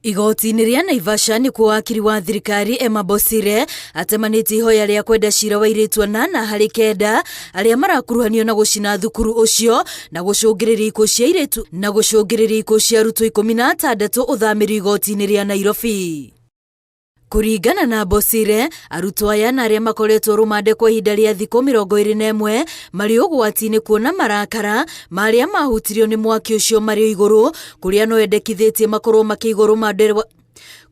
Igoti-inĩ rĩa Naivasha nĩkuo wakiri wa thirikari Emma Bosire atemanĩtie ihoya rĩa kwenda cira wa airĩtu anana harĩ kenda arĩa marakuruhanio na gũcina thukuru ũcio na gũcũngĩrĩria ikuũ cia airĩtu na gũcũngĩrĩria ikuũ cia arutwo 16 ũthamĩrio igoti-inĩ rĩa Nairobi. Kũringana na Bosire, arutwo aya na arĩa makoretwo rũmande kwa ihinda rĩa thikũ 21 marĩ ũgwati-inĩ kuona marakara ma arĩa mahutirio nĩ mwaki ũcio marĩ o igũrũ kũrĩa no endekithĩtie makorwo makĩigwo rũmande rwa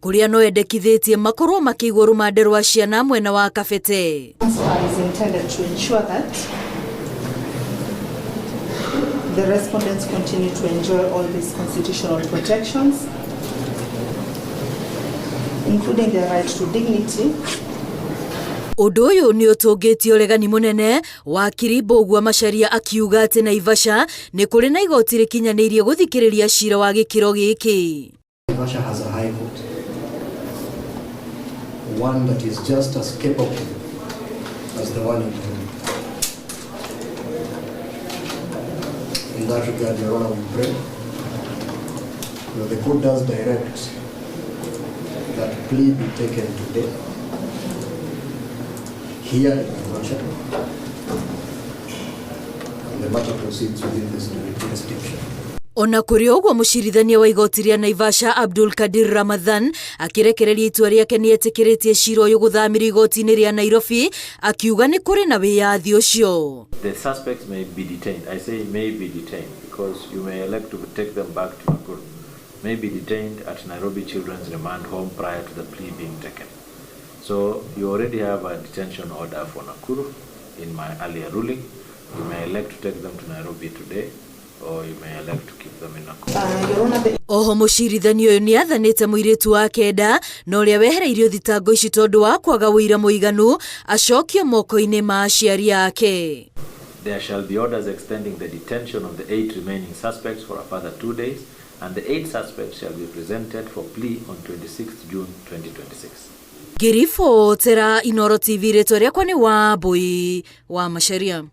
kũrĩa no endekithĩtie makorwo makĩigwo rũmande rwa ciana mwena wa Kabete. Transfer is intended to ensure that the respondents continue to enjoy all these constitutional protections, including their right to dignity. Ũndũ ũyũ nĩ ũtũngĩtie ũregani mũnene, wakiri Mbũgua Macharia akiuga atĩ Naivasha nĩ kũrĩ na igoti rĩkinyanĩirie gũthikĩrĩria cira wa gĩkĩro gĩkĩ. Naivasha has a high court, one that is just as capable as the one in Nairobi. In that regard, Your Honor, we pray that the court does direct that plea be taken today here in Naivasha, and the matter proceeds within this jurisdiction. Ona kũrĩ ũguo mũcirithania wa igoti rĩa Naivasha Abdul Kadir Ramadhan akĩrekereria itua rĩake nĩ etĩkĩrĩtie cira ũyũ gũthamĩrio igoti-inĩ rĩa Nairobi akiuga nĩ kũrĩ na wĩyathi ũcio. The suspects may be detained. I say may be detained because you may elect to take them back to Nakuru. May be detained at Nairobi Children's Remand Home prior to the plea being taken. So you already have a detention order for Nakuru in my earlier ruling. You may elect to take them to Nairobi today, or you may elect to keep them in Nakuru. Your Honor, the Oho mũcirithania ũyũ nĩ athanĩte mũirĩtu wa kenda na ũrĩa wehereirio thitango ici tondũ wa kwaga ũira mũiganu acokio moko-inĩ ma aciari ake. There shall be orders extending the detention of the 8 remaining suspects for a further 2 days, and the 8 suspects shall be presented for plea on 26th June 2026. Ngĩribotera Inooro TV rĩtwa rĩakwa nĩ Wambui wa Macharia.